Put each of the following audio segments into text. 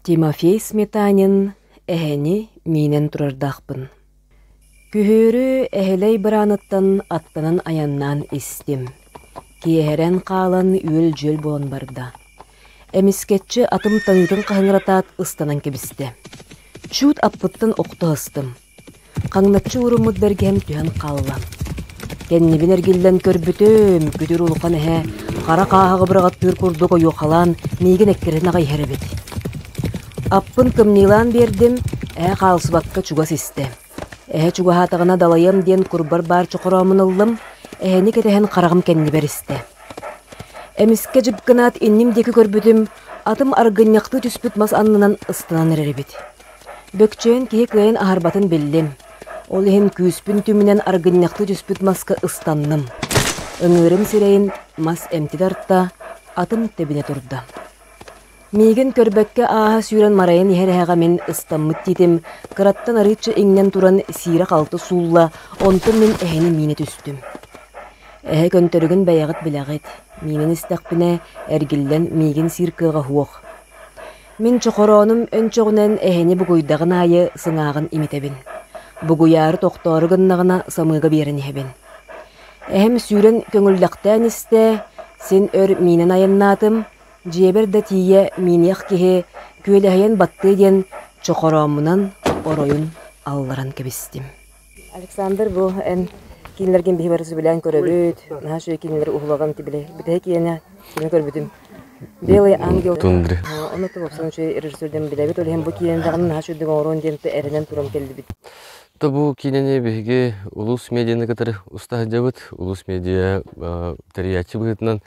Тимофей Сметанин эһэни миинэн турардаахпын. Күһүөрү Эһэлэй бырааныттан аттанан айаннаан истим. Киэһэрэн хаалан үөл-дьүөл буолан барда. Эмискэччи атым таныытын хаһыҥыратаат ыстанан кэбистэ. Чуут аппыттан охто ыстым. Хаҥначчы ууруммут бэргэһэм түһэн хаалла. Кэннибин эргиллэн көрбүтүм, күтүр улахан эһэ хара хааһаҕы быраҕаттыыр курдук ойуохалаан миигин эккирэтэн аҕай иһэр эбит. Аппын кымньыылаан биэрдим, эһэ хаалсыбакка чугас истэ. Эһэ чугаһаатаҕына далайыам диэн курбар баар чохорооммун ыллым, эһэни кэтэһэн хараҕым кэннибэр истэ. Эмискэ дьип гынаат инним диэки көрбүтүм, атым аргынньахтыы түспүт мас аннынан ыстанан эрэр эбит. Бөкчөйөн киһи кыайан аһарбатын биллим. Ол иһин күүспүн түмүнэн аргынньахтыы түспүт маска ыстанным. Ыҥыырым сирэйин мас эмти тарта, атым тэбинэ турда. Миигин көрбөккө ааһа сүүрэн марайан иһэр эһэҕэ мин ыстаммыт тиитим кыраттан арыычча иҥнэн туран сиирэ-халты суулла, онтон мин эһэни миинэ түстүм. Эһэ көнтөрүгүн бэйэҕит билэҕит, миинэн истэхпинэ эргиллэн миигин сиир кыаҕа суох. Мин чохороонум өнчөҕүнэн эһэни бугуйдаҕын аайы сыҥааҕын имитэбин. Бугуйаары тохтоору гыннаҕына самыыга биэрэн иһэбин. Эһэм сүүрэн көҥүллэхтээн истэ, син өр миинэн айаннаатым, дьиэбэр да тиийэ мииниэх киһи күөлэһийэн баттыа диэн чохорооммунан оройун алларан кэбистим. Александр, бу эн киинэлэргин биһи бары сөбүлээн көрөбүт. Наһаа үчүгэй киинэлэр уһулаган били бүтэһик киинэ киинэ көрбүтүм. Белый ангел. Тундри. Ону тупсан үчүгэй режиссерден билэбит. Ол иһин бу киинэни даҕаны наһаа үчүгэйдик оҥоруон диэн эрэнэн туран кэллибит. То бу киинэни биһиги Улус медианы кытары уста сылдьабыт. Улус медиа тэрийээччи быһыытынан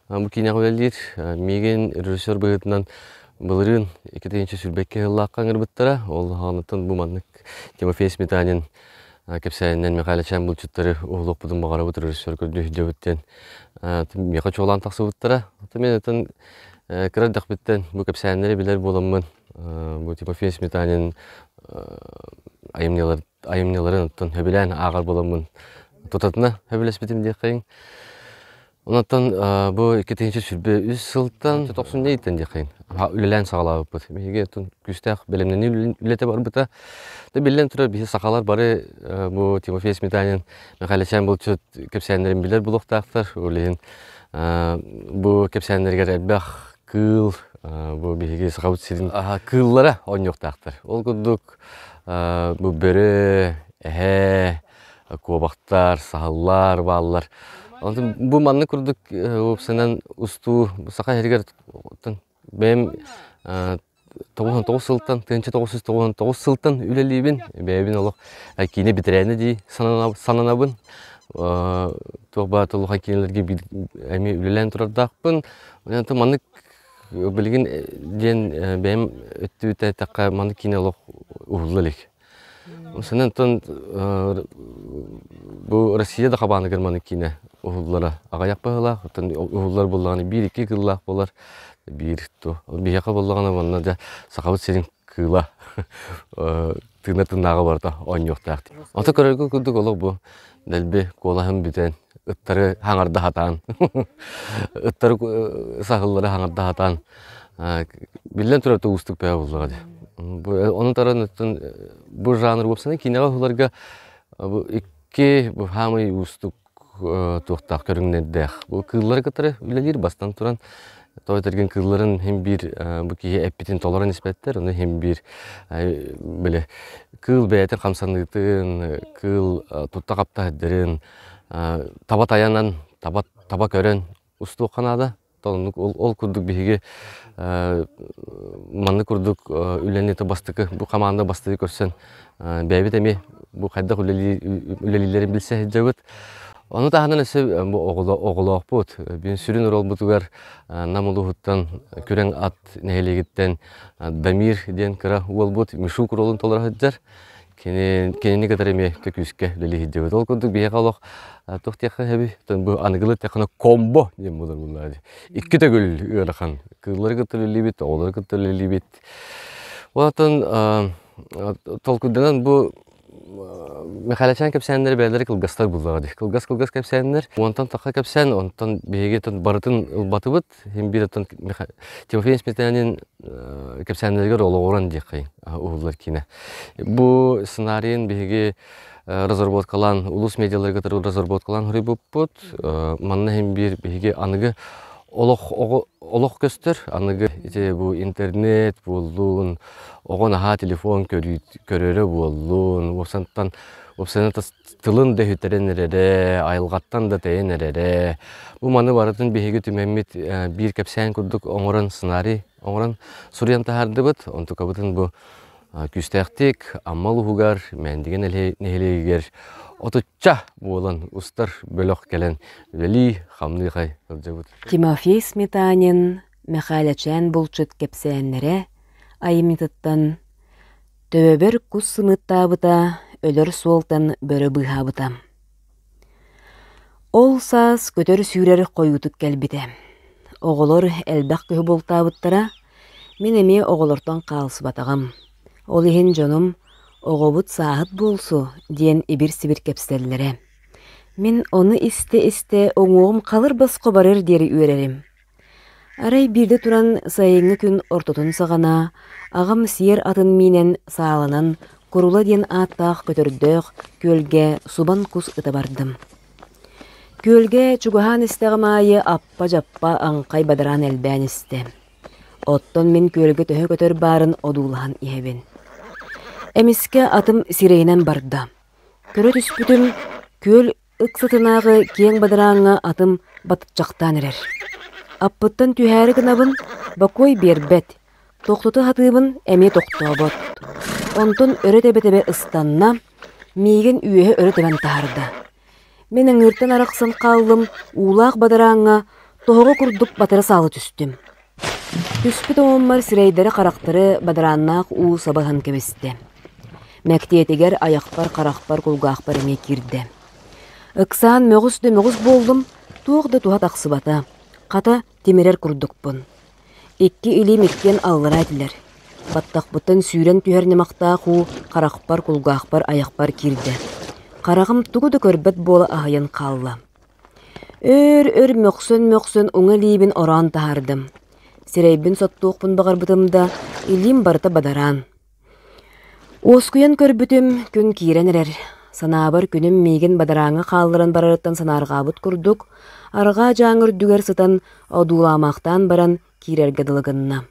бу киинэҕэ үлэлиир. Миигин режиссер быһыытынан былырыын 2022 сыллаахха ыҥырбыттара. Ол хаҕаныттан бу маннык Тимофей Сметанин кэпсээнинэн Михайловичан булчуттары уһулуохпутун баҕарабыт режиссер көрдүү сылдьабыт диэн миэхэ чуолаан тахсыбыттара. Мен атын кыра эрдэхпиттэн бу кэпсээннэри билэр буоламмын бу Тимофей Сметанин айымньыларын оттон сөбүлээн ааҕар буоламмын тутатына сөбүлэспитим диэххэйиҥ. Онтон бу 2023 сылтан тохсунньу ыйтан диэххэйин үлэлээн саҕалаабыппыт. Биһиги оттон күүстээх бэлэмнэнии үлэтэ барбыта. Да биллэн турар биһи сахалар бары бу Тимофей Сметанин, Михайличан булчут кэпсээннэрин билэр булуохтаахтар. Ол иһин бу кэпсээннэригэр элбэх кыыл, бу биһиги сахабыт сирин кыыллара оонньуохтаахтар. Ол курдук бу бөрө, эһэ, куобахтар, саһыллар бааллар. Онтон бу маннык курдук уопсайынан устуу саха иһигэр бэйэм 99 сылтан, 1999 сылтан үлэлиибин. Бэйэбин олох киинэ бэтэрээнэ дии сананабын. Туох баар улахан киинэлэргэ эмиэ үлэлээн турардаахпын. Онтон маннык билигин диэн бэйэм өттүбүт эттэххэ маннык киинэ олох уһулла илик. Сэнэн оттон бу Россия да хабааныгар маннык киинэ уһуллара аҕыйах быһыылаах. Оттон уһуллар буоллаҕына биир-икки кыыллаах буолар. Биир ту. Биһиэхэ буоллаҕына манна дьэ Сахабыт сирин кыыла тыына тыыннааҕа барыта оонньуохтаах. Ото көрөргө курдук олох бу дэлби куолаһым бүтэн ыттары хаҥарда сатаан ыттары саһыллары хаҥарда сатаан биллэн турар уустук бэйэ буоллаҕа дии. Ону таран бу жанр уопсайынан киинэҕэ уһуларга бу икки бу хаамай уустук туохтаах көрүҥнэрдээх. Бу кыыллары кытары үлэлиир бастан туран тоҕо этэргин кыылларын иһин биир бу киһи эппитин толорон испэттэр, ону иһин биир били кыыл бэйэтин хамсаныытын, кыыл тутта-хапта сылдьарын таба тайанан, таба таба көрөн устуохха наада. Оннук ол курдук биһиги маннык курдук үлэни бастакы бу хамаанда бастакы көрсөн бэйэбит эмиэ бу хайдах үлэлииллэрин билсэ сылдьабыт. Ону таһынан өссө бу оҕолоохпут. Бүгүн сүрүн оруолбутугар Нам улууһуттан Күрэҥ ат нэһилиэгиттэн Дамир диэн кыра уолбут Мишук ролун толоро сылдьар. Кинини кытары эмиэ күүскэ үлэлии сылдьабыт. Ол курдук биһиэхэ олох туох диэххэ сөбүй? Бу аныгылыы эттэххинэ комбо диэн буолар буоллаҕа дии. Икки төгүл ыарахан. Кыыллары кытта үлэлиибит, оҕолору кытта үлэлиибит. Онтон толкуйданан бу Михайлачан кэпсээннэр бэйэлэрэ кылгастар буллаҕа дии. Кылгас-кылгас кэпсээннэр. Уонтан тахха кэпсээн, онтон биһиги барытын ылбатыбыт. Син биир оттон Тимофей Сметанин кэпсээннэригэр олоҕуран диэххэй уһуллар киинэ. Бу сценарийын биһиги разработкалаан, улус медиаларга разработкалаан хоруйбуппут. Манна иһин биир биһиги аныгы олох олох көстөр. Аныгы ити бу интернет буоллун, оҕо наһаа телефон көрөрө буоллун, уопсантан уопсайынан тылын да үтэрэн эрэрэ, айылҕаттан да тэйэн эрэрэ. Бу маны барытын биһиги түмэммит биир кэпсээн курдук оҥорон сценарий оҥорон суруйан таһаардыбыт. Онтукабытын бу күүстээхтик Амма улууһугар, Мээндигэ нэһилиэгигэр отучча буолан устар бөлөх кэлэн үлэлии, хамныы хай сылдьабыт. Тимофей Сметанин Мэхээлэчээн булчут кэпсээннэрэ айымньытыттан Төбөбөр кус сымыыттаабыта, өлөр суолтан бөрө быыһаабыта. Ол саас көтөр-сүүрэр хойуутук кэлбитэ. Оҕолор элбэх киһи бултаабыттара, мин эмиэ оҕолортон хаалсыбатаҕым. Ол иһин дьонум «Оҕобут сааһыт буолсу» диэн ибир-сибир кэпсэллэрэ. Мин ону истэ-истэ уҥуоҕум халыр босхо барыар диэри үөрэрим. Арай биирдэ туран сайыҥҥы күн ортотун саҕана аҕам сиэр атын миинэн сааланан Курула диэн ааттаах көтөрдөөх күөлгэ субан кус ыта бардым. Күөлгэ чугаһаан истэҕим аайы аппа-дьаппа аҥхай бадараан элбээн истэ. Оттон мин күөлгэ төһө көтөр баарын одуулаһан иһэбин. Эмискэ атым сирэйинэн барда. Көрө түспүтүм, күөл Ыксатынааҕы киэҥ бадарааҥҥа атым батыччахтаан эрэр. Аппыттан түһээри гынабын, бокуой биэрбэт, тохтото сатыыбын эмиэ тохтообот. Онтон өрө тэбэ-тэбэ ыстанна, миигин үөһэ өрө тэбэн таһаарда. Мин ыҥыыртан арахсан хааллым, уулаах бадарааҥҥа тоһоҕо курдук батары саала түстүм. Түспүт оҥоммор сирэйдэри-харахтары бадарааннаах уу саба ыһан кэбистэ. Мэктиэтигэр айахпар, харахпар, кулгаахпар эмиэ киирдэ. Ыксаан мөҕүс да мөҕүс буоллум, туох да туһа тахсыбата, хата тимирэр курдукпун. Икки илиим иккиэн аллара этилэр. Баттахпыттан сүүрэн түһэр ньамахтаах уу харахпар, кулгаахпар, айахпар киирдэ. Хараҕым тугу да көрбөт буола аһыйан хаалла. Өөр-өр мөхсөн-мөхсөн уҥа илиибин ороон таһаардым. Сирэйбин соттуохпун баҕарбытым да, илиим барыта бадараан. Уоскуйан көрбүтүм, күн киирэн эрэр. Санаабар күнүм миигин бадарааҥҥа хаалларан барарыттан санаарҕаабыт курдук, арҕаа дьааҥы үрдүгэр сытан одуулаамахтаан баран киирэргэ дылы гынна.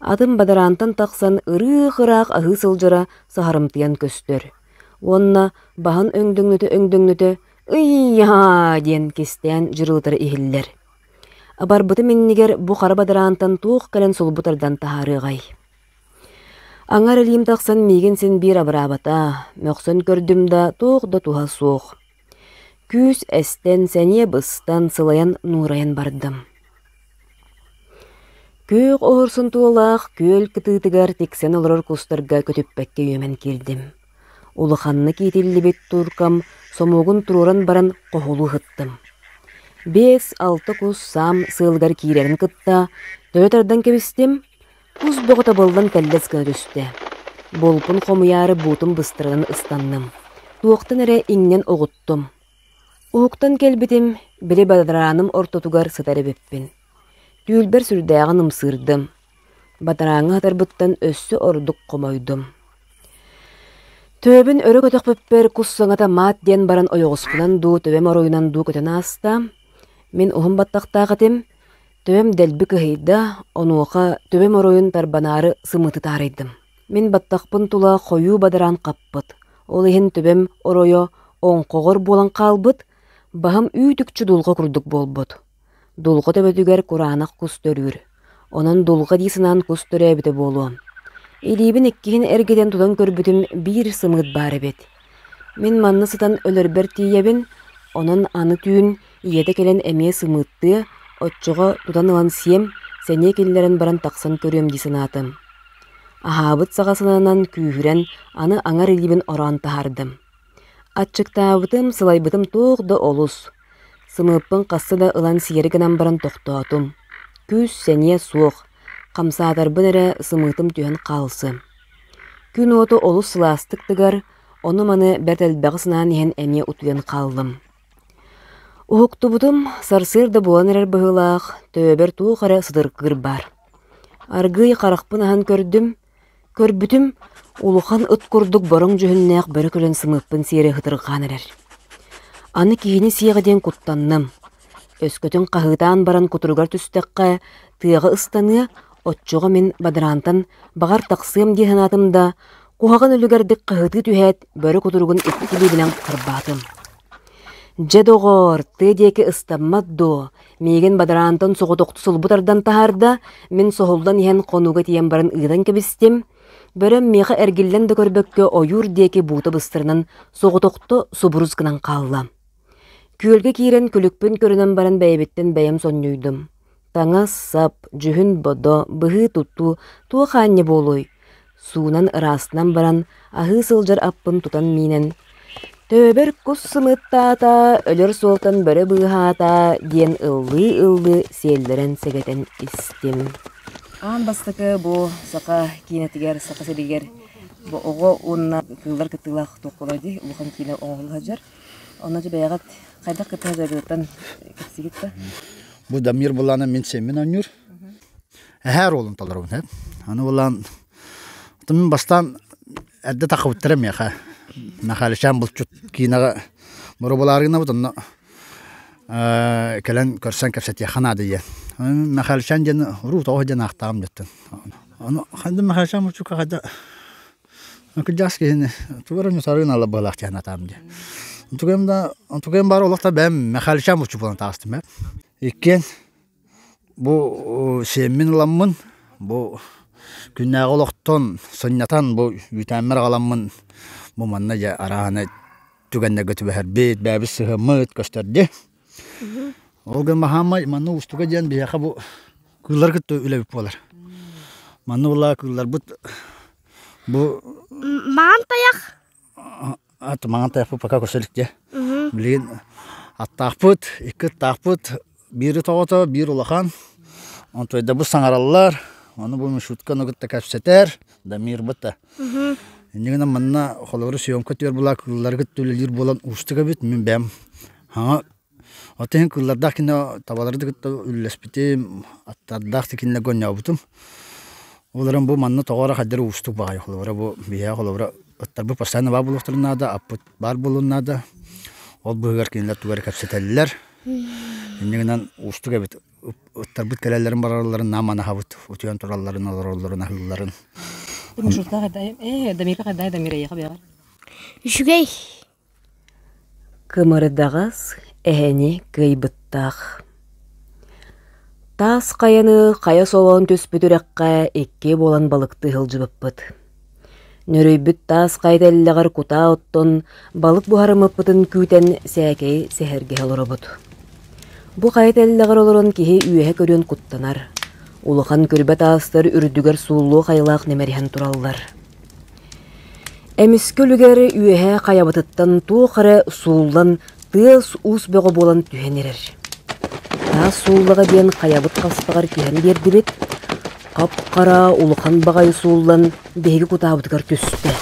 Атын бадараантан тахсан ырыых-ыраах аһыы сылдьара саһарымтыйан көстөр уонна баһын өҥдөҥнөтө-өҥдөҥнөтө «Ый-аа!» диэн кистээн дьырылытара иһиллэр. Абарбытым иннигэр бу хара бадараантан туох кэлэн сулбу тардан таһаарыаҕай? Аҥар илиим тахсан миигин син биир абыраабата, мөхсөн көрдүм да туох да туһа суох. Күүс эстэн, сэниэ быстан, сылайан нуурайан бардым. Күөх оһорсун туолаах күөл кытыытыгар тиксэн олорор кустарга көтүппэккэ үөмэн киирдим. Улаханнык иитиллибит туркам сомуогун туруоран баран хоһулуу ыһыттым. 5-6 кус саам сыалыгар киирэрин кытта төлө тардан кэбистим, кус бөҕө табыллан тэллэс гына түстэ. Булпун хомуйаары буутум быстарынан ыстанным. Туохтан эрэ иҥнэн оҕуттум. Уһуктан кэлбитим, били бадарааным ортотугар сытар эбиппин. Түүлбэр сүрдээҕин ымсыырдым. Бадарааҥҥа сытарбыттан өссө ордук хомойдум. Төбөбүн өрө көтөхпүппэр кус саҥата маат диэн баран ойоҕоспунан дуу, төбөм оройунан дуу көтөн ааста. Мин уһун баттахтаах этим, төбөм дэлби кыһыйда, онуоха төбөм оройун тарбанаары сымыыты таарыйдым. Мин баттахпын тула хойуу бадараан хаппыт, ол иһин төбөм оройо оҥхоҕор буолан хаалбыт, баһым үүт-үкчү дулҕа курдук буолбут. Дулҕа төбөтүгэр кураанах кус төрүүр, онон дулҕа дии санаан кус төрөөбүтэ буолуо. Илиибин иккиһин эргитэн тутан көрбүтүм биир сымыыт баар эбит. Мин манна сытан өлөрбөр тиийэбин, онон аны түүн ийэтэ кэлэн эмиэ сымыыттыа, оччоҕо тутан ылан сиэм, сэниэ киллэрэн баран тахсан көрүөм дии санаатым. Аһаабыт саҕа сананан күүһүрэн аны аҥар илиибин ороон таһаардым. Аччыктаабытым, сылайбытым туох да олус. Сымыыппын хаста да ылан сиэри гынан баран тохтоотум. Күүс-сэниэ суох, хамсаатарбын эрэ сымыытым түһэн хаалсы. Күн уота олус сылаастык тыгар, Ону-маны бэрт элбэҕи санаан иһэн эмиэ утуйан хааллым. Уһуктубутум, сарсыарда буолан эрэр быһыылаах, төбөбөр туох эрэ сытыргыыр баар. Аргыый харахпын аһан көрдүм, көрбүтүм, улахан ыт курдук бороҥ дьүһүннээх бөрө кэлэн сымыыппын сиэри ытырҕаан эрэр. Аны киһини сиэҕэ диэн куттанным. Өскөтүн хаһыытаан баран кутуругар түстэххэ, тыаҕа ыстаныа, оччоҕо мин бадараантан баҕар тахсыам дии санаатым да, куһаҕан үлүгэрдик хаһыытыы түһээт, бөрө кутуругун икки илиибинэн харбаатым. Дьэ, доҕоор, тыа диэки ыстаммат дуо, миигин бадараантан соҕотохту сулбу тардан таһаарда, мин соһуллан иһэн хонууга тиийэн баран ыытан кэбистим. Бөрөм миэхэ эргиллэн да көрбөккө ойуур диэки буута быстарынан соҕотохто субурус гынан хаалла. Күөлгэ киирэн күлүкпүн көрүнэн баран бэйэбиттэн бэйэм сонньуйдум. Таҥас-сап, дьүһүн-бодо, быһыы-туттуу туох аанньа буолуой? Суунан ыраастынан баран, аһыы сылдьар аппын тутан миинэн, «Төбөбөр кус сымыыттаата, өлөр суолтан бөрө быыһаата» диэн ыллыы-ыллыы сиэллэрэн сэгэтэн истим. Аан бастакы бу саха киинэтигэр, Саха сиригэр бу оҕо уонна кыыллар кыттыылаах туох дии улахан киинэ оҥоһулла сылдьар. Онно дьэ бэйэҕит хайдах кытта сылдьаргытыттан кэпсиигит да? Бу Дамир булаана мин сэммин оонньуур. Эһээр уолун толоробун һэ. Аны булаан мин бастаан эрдэ тахыбыттара миэхэ. Михайличан булчут киинэҕэ боробулааргынабыт онно кэлэн көрсөн кэпсэтиэххэ наада диэн. Михайличан диэн уруу тоҕо диэн аахтаҕым дьэттэн. Ону ханна Михайличан булчукка хайда Кырдьаҕас киһини тугу эрэ сарыын ала быһалаах диэн атаам дии. Онтукайым да онтукайым баар олох да бэйэм Михайличан муччу буолан таҕыстым ээ. Иккиэн бу сиэммин ыламмын, бу күннээҕи олохтон сынньатан бу үүтээммэр аҕаламмын бу манна дьэ арааһынай түгэннэргэ түбэһэрбит, бэйэбит сыһыаммыт көстөр дии. Ол гынан баһаамай манна уустуга диэн биһиэхэ бу кыыллары кытта үлэбит буолар. Манна буолла кыылларбыт бу Маҥан тайах. Ат маҥан тайахпыт пока көрсө илик дии. Билигин аттаахпыт, икки ыттаахпыт, биир ыт оҕото, биир улахан. Онтуойдабыт саҥараллар, ону бу Мишутканы кытта кэпсэтэр, Дамирбыт да. Инньэ гынан манна холобура съемка түөр була кыыллары кытта үлэлиир буолан уустук эбит. Мин бэйэм хаҥа Оттон иһин кыыллардаах кино табалары да кытта үллэспитим, аттардаах да кинилэргэ оонньообутум. Ол эрэн бу манна тоҕо эрэ хайдах эрэ уустук баҕайы холобура бу биһиэхэ холобура ыттарбыт постоянно баар буолуохтарын наада, аппыт баар буолуон наада. Ол быыһыгар кинилэр тугу эрэ кэпсэтэллэр. Инньэ гынан уустук эбит. Ыттарбыт кэлэллэрин баралларын наам анаһабыт, утуйан туралларын, олороллорун, аһыылларын. Үчүгэй. Кымырдаҕас эһэни кыайбыттаах. Таас хайаны хайа солоон түспүт үрэххэ иккиэ буолан балыктыы сылдьыбыппыт. Нөрүйбүт таас хайа тэллэҕэр кутаа оттон балык буһарыммыппытын күүтэн сээкэйи сэһэргэһэ олоробут. Бу хайа тэллэҕэр олорон киһи үөһэ көрүөн куттанар. Улахан күрбэ таастар үрдүгэр сууллуох айылаах нэмэриһэн тураллар. Эмискэ үлүгэр үөһэ хайабытыттан туох эрэ сууллан тыас-уус бөҕө буолан түһэн эрэр. Таас сууллаҕа диэн хайабыт хаспаҕар түһэн биэрдибит, хап-хара улахан баҕайы сууллан биһиги кутаабытыгар түстэ.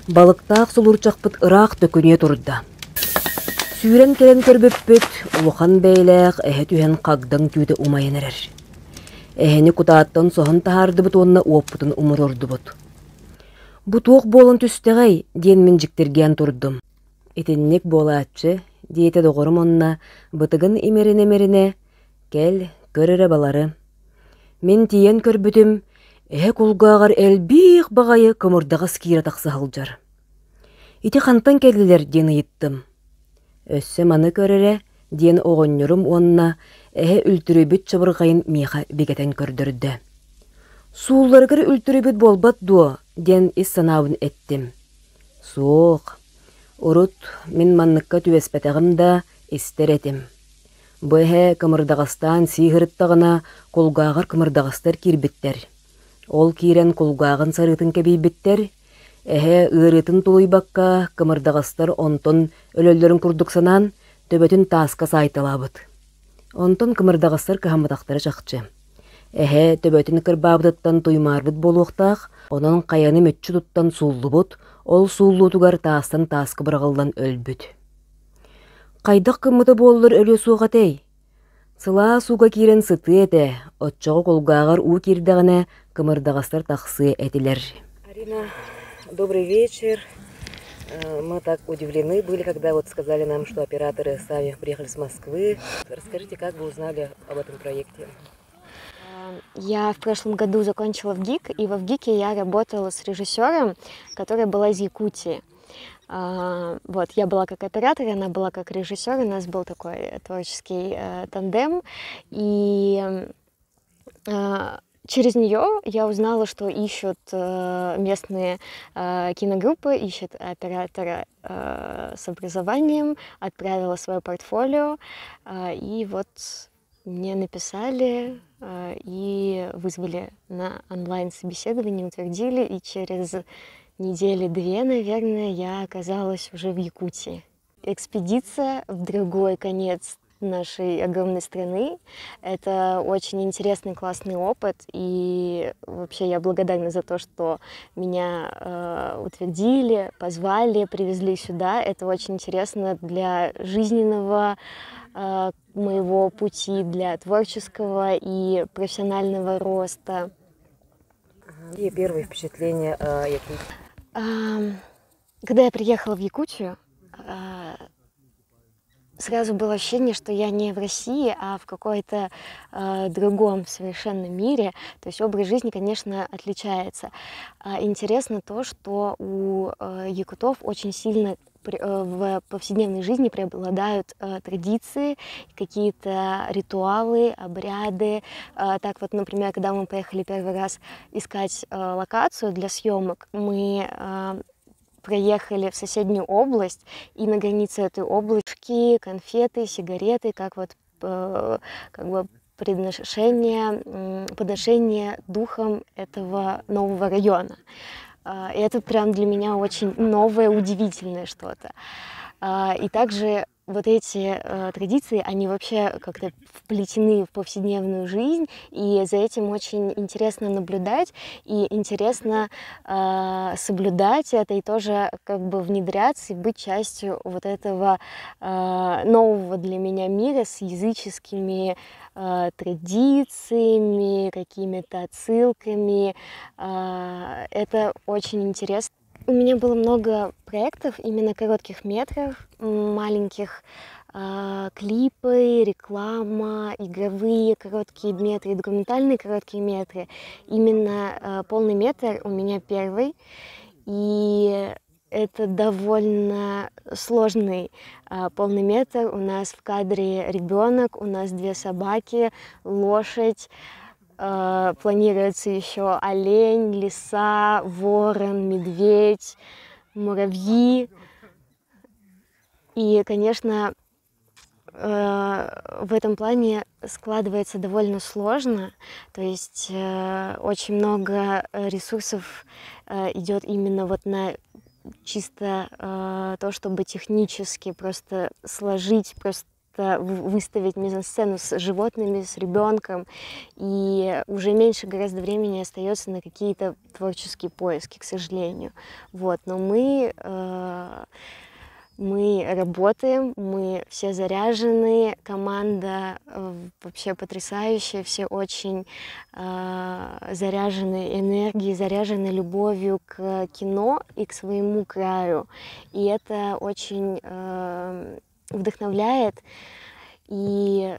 Балыктаах сулуурчахпыт ыраах төкүнүйэ турда. Сүүрэн кэлэн көрбүппүт, улахан бэйэлээх эһэ түһэн хагдаҥ түүтэ умайан эрэр. Эһэни кутааттан соһон таһаардыбыт уонна уоппутун умуруордубут. «Бу туох буолан түстэҕэй?» диэн мин дьиктиргээн турдум. «Итинник буолааччы», диэтэ доҕорум уонна бытыгын имэринэ-имэринэ, «Кэл, көр эрэ балары». Мин тиийэн көрбүтүм, эһэ кулгааҕар элбиих баҕайы кымырдаҕас киирэ тахса сылдьар. «Ити хантан кэллилэр?» диэн ыйыттым. Өссө маны көр эрэ, диэн оҕонньорум уонна эһэ үлтүрүйбүт чабырҕайын миэхэ бигэтэн көрдөрдө. «Суулларыгар үлтүрүйбүт буолбат дуо?» диэн ис санаабын эттим. «Суох, урут мин манныкка түбэспэтэҕим да, истэр этим. Бу эһэ кымырдаҕастаан сии сырыттаҕына, кулгааҕар кымырдаҕастар киирбиттэр. Ол киирэн кулгааҕын сарыытын кэбийбиттэр, Эһэ ыарыытын тулуйбакка, кымырдаҕастар онтон өлөллөрүн курдук санаан, төбөтүн тааска саайталаабыт. Онтон кымырдаҕастар кыһамматахтара чахчы. Эһэ төбөтүн кырбаабытыттан туймаарбыт буолуохтаах, онон хайаны мүччү туттан сууллубут, Ол сууллуутугар таастан тааска быраҕыллан өлбүт. Хайдах гыммыта буоллар өлүө суох этэй? Сылаас ууга киирэн сытыа этэ, оччоҕо кулгааҕар уу киирдэҕинэ кымырдаҕастар тахсыа этилэр. Арина, добрый вечер. Мы так удивлены были, когда вот сказали нам, что операторы сами приехали с Москвы. Расскажите, как вы узнали об этом проекте? Я в прошлом году закончила ВГИК, и во ВГИКе я работала с режиссером, которая была из Якутии. Вот, я была как оператор, она была как режиссер, у нас был такой творческий тандем, и через нее я узнала, что ищут местные киногруппы, ищут оператора с образованием, отправила свое портфолио, и вот мне написали и вызвали на онлайн-собеседование, утвердили, и через недели две, наверное, я оказалась уже в Якутии. Экспедиция в другой конец нашей огромной страны. Это очень интересный, классный опыт, и вообще я благодарна за то, что меня утвердили, позвали, привезли сюда. Это очень интересно для жизненного моего пути, для творческого и профессионального роста. Какие первые впечатления о Якутии? Когда я приехала в Якутию, сразу было ощущение, что я не в России, а в какой-то другом совершенно мире. То есть образ жизни, конечно, отличается. Интересно то, что у якутов очень сильно в повседневной жизни преобладают традиции, какие-то ритуалы, обряды. Так вот, например, когда мы поехали первый раз искать локацию для съемок, мы проехали в соседнюю область, и на границе этой области конфеты, сигареты, как вот как бы подношение духом этого нового района. И это прям для меня очень новое, удивительное что-то. И также вот эти традиции, они вообще как-то вплетены в повседневную жизнь, и за этим очень интересно наблюдать, и интересно соблюдать это, и тоже как бы внедряться и быть частью вот этого нового для меня мира с языческими традициями, какими-то отсылками. Это очень интересно. У меня было много проектов, именно коротких метров, маленьких, клипы, реклама, игровые короткие метры, документальные короткие метры. Именно полный метр у меня первый, и это довольно сложный полный метр. У нас в кадре ребенок, у нас 2 собаки, лошадь. Планируется еще олень, лиса, ворон, медведь, муравьи. И, конечно, в этом плане складывается довольно сложно. То есть очень много ресурсов идет именно вот на чисто то, чтобы технически просто сложить, просто выставить мизансцену с животными, с ребенком, и уже меньше гораздо времени остается на какие-то творческие поиски, к сожалению. Вот. Но мы работаем, мы все заряжены, команда вообще потрясающая, все очень заряжены энергией, заряжены любовью к кино и к своему краю. И это очень вдохновляет, и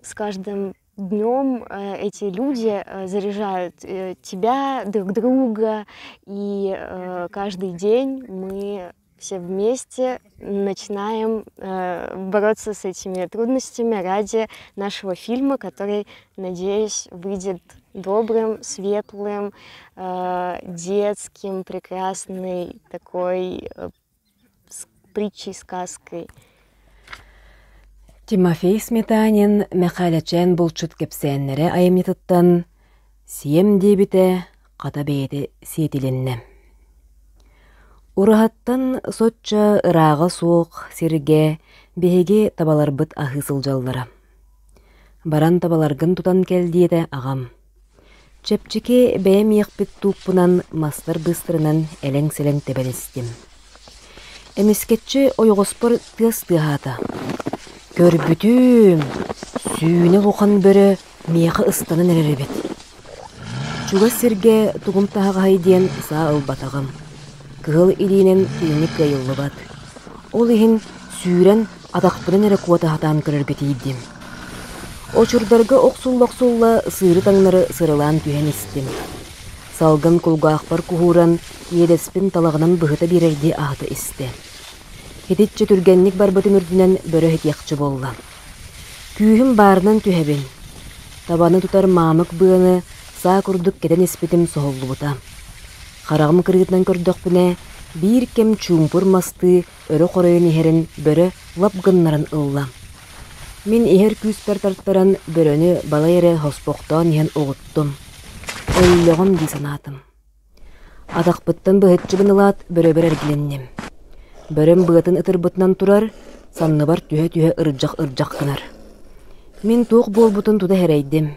с каждым днем эти люди заряжают тебя, друг друга, и каждый день мы все вместе начинаем бороться с этими трудностями ради нашего фильма, который, надеюсь, выйдет добрым, светлым, детским, прекрасной такой притчей, сказкой. Тимофей Сметанин Мэхээлэчээн булчут кэпсээннэрэ айымньытыттан «Сиэм диэбитэ хата бэйэтэ сиэтилиннэ». Ураһаттан соччо ырааҕа суох сиргэ биһиги табаларбыт аһыы сылдьаллара. Баран табаларгын тутан кэл диэтэ аҕам. Чэпчэки бэйэм иэхпит тууппунан мастар быыстарынан элэҥ-сэлэҥ тэбэн истим. Эмискэччи ойоҕоспор тыас тыаһаата. Көрбүтүм, сүүнэ улахан бөрө миэхэ ыстанан эрэр эбит. Чугас сиргэ тугум таһаҕаһай диэн саа ылбатаҕым. Кыһыл илиинэн кинини кыайыллыбат. Ол иһин сүүрэн атахпынан эрэ куота сатаан көрөргө тиийдим. Очурдарга охсулла-охсулла сыыры таҥнары сырылаан түһэн истим. Салгын кулгаахпар куһууран, иэдэспин талаҕынан быһыта биэрэрдии аһата истэ. Итиччэ түргэнник барбытым үрдүнэн бөрө иһитиэхчэ буолла. Күүһүм баарынан түһэбин. Табаны тутар маамык быаны саа курдук кэтэн испитим соһуллубута. Хараҕым кырыытынан көрдөхпүнэ, биир кэм чуумпур мастыы өрө хоройон иһэрин бөрө лап гыннаран ылла. Мин иһэр күүспэр тартаран бөрөнү балай эрэ хоспохтоон иһэн оҕуттум. Өллөҕүм дии санаатым. Атахпыттан быһыччыбын ылаат бөрөбөр эргилинним. Бөрөм быатын ытырбытынан турар, санныбар түһэ-түһэ ырдьах-ырдьах гынар. Мин туох буолбутун тута сэрэйдим.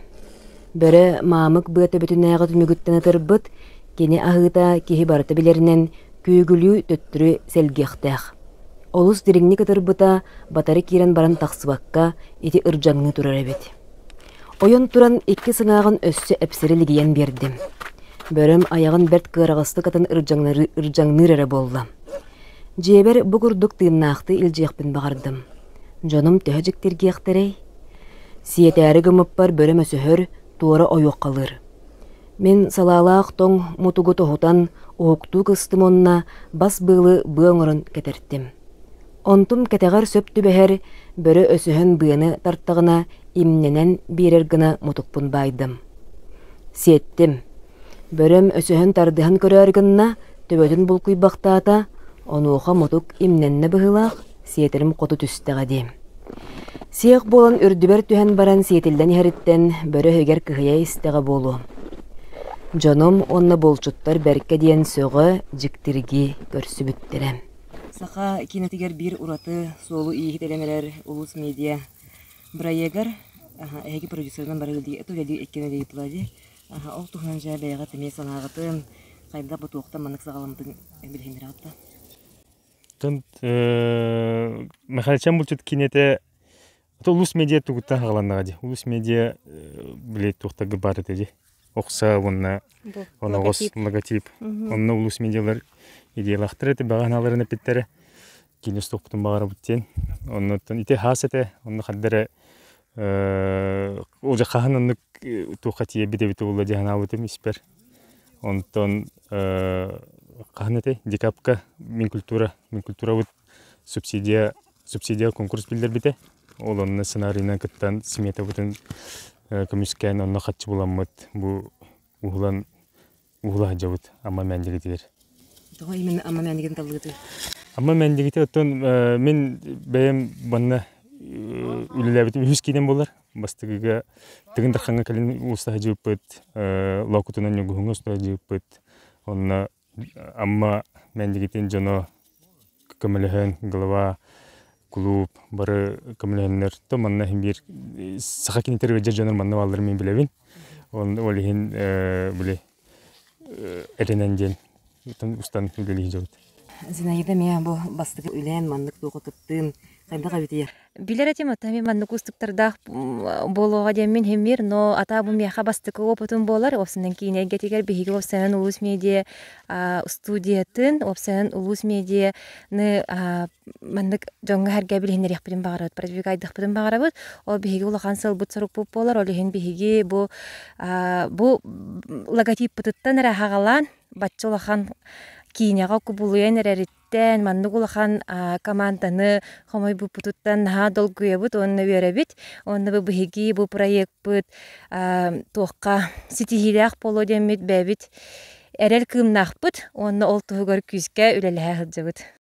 Бөрө маамык быа төбөтүнээҕи түмүгүттэн ытырбыт, кини аһыыта киһи барыта билэринэн күөгүлүү төттөрү сэлгиэхтээх. Олус дириҥник ытырбыта батары киирэн баран тахсыбакка ити ырдьаҥныы турар эбит. Ойон туран икки сыҥааҕын өссө эпсэри лигийэн биэрдим. Бөрөм айаҕын бэрт кыараҕастык атын ырдьаҥныыр эрэ буолла. Дьиэбэр бу курдук тыыннаахтыы илдьиэхпин баҕардым. Дьонум төһө дьиктиргиэхтэрэй? Сиэтээри гыммыппар бөрөм өсөһөр, туора ойуоххалыыр. Мин салаалаах тоҥ мутугу тоһутан, уһуктуу кыстым уонна бас быылы быа оҥорон кэтэртим. Онтум кэтэҕэр сөп түбэһэр, бөрө өсөһөн быаны тартаҕына имнэнэн биэрэр гына мутукпун баайдым. Сиэттим. Бөрөм өсөһөн тардыһан көрөөр гынна, төбөтүн булкуйбахтаата, онуоха мутук имнэннэ быһыылаах, сиэтэрим хоту түстэҕэ дии. Сиэх буолан үрдүбэр түһэн баран сиэтиллэн иһэриттэн бөрө иһигэр кыһыйа истэҕэ буолуо. Дьонум уонна булчуттар бэркэ диэн сөҕө, дьиктиргии көрсүбүттэрэ. Саха киинэтигэр биир ураты суолу-ииһи тэлэн эрэр Улус Медиа бырайыагар эһиги продюсерынан бары үлэлии иккиэн үлэлии дии. Ол туһунан дьэ бэйэҕит эмиэ санааҕытын, хайдах бу туохтан маннык саҕаламмытын билиһиннэрэҕит да? Оттон Михайловичан булчут киинэтэ Улус медиа тугуттан хаҕаланнаҕа дии. Улус медиа били туохтарга баар этэ дии. Охса уонна оноҕос логотип. Онно улус медиалар идеялаахтар этэ, баҕа санааларын эппиттэрэ. Киинэ устуохпутун баҕарабыт диэн. Оннуттан ити хаас этэ. Онно ханна эрэ уже хаһан оннук туохха тиийэрбит эбитэ буолла дии санаабытым испэр. Онтон хаһан этэй декабка Минкультура Минкультурабыт субсидия субсидия конкурс биллэрбитэ. Ол онно сценарийынан кыттан сметабытын көмүскээн онно хаччы буламмыт бу уһулан уһула сылдьабыт Амма Мээндигитигэр. Тоҕо именно Амма Мээндигин таллыгытый? Амма Мээндигити оттон мин бэйэм манна үлэлээбитим үһүс киинэм буолар. Бастакыга Тыгын Дархаҥҥа кэлин ууста сылдьыбыппыт, Лоокутунан Ньургуһуҥҥа уста сылдьыбыппыт. Онно Амма Мээндигитин дьоно көмөлөһөн, глава, кулууп бары көмөлөһөннөр то манна иһин биир саха кинитэр ыалдьар дьонор манна баалларын мин билэбин. Ол иһин били эрэнэн диэн устан үлэлии сылдьабыт. Зинаида эмиэ бу бастакы үлээн маннык туохха кыттыын хайдах эбитий? Билэр этим, оттон мин маннык уустуктардаах буолуоҕа диэммин иһиммир, но атаа бу миэхэ бастакы опытым буолар. Уопсайынан киинэ эйгэтигэр биһиги уопсайынан Улуус медиа студиятын, уопсайынан Улуус медианы маннык дьоҥҥо-сэргэ билиһиннэриэхпитин баҕарабыт, продвигайдыахпытын баҕарабыт. Ол биһиги улахан сыалбыт-сорукпут буолар. Ол иһин биһиги бу бу логотиппытыттан эрэ аһаҕалаан бачча улахан киинэҕэ кубулуйан эрэриттэн, маннык улахан команданы хомуйбуппутуттан наһаа долгуйабыт уонна үөрэбит. Уонна бу биһиги бу проекпыт туохха ситиһиилээх буолуо диэммит бэйэбит эрэл кыымнаахпыт уонна ол туһугар күүскэ үлэлэһэ сылдьабыт.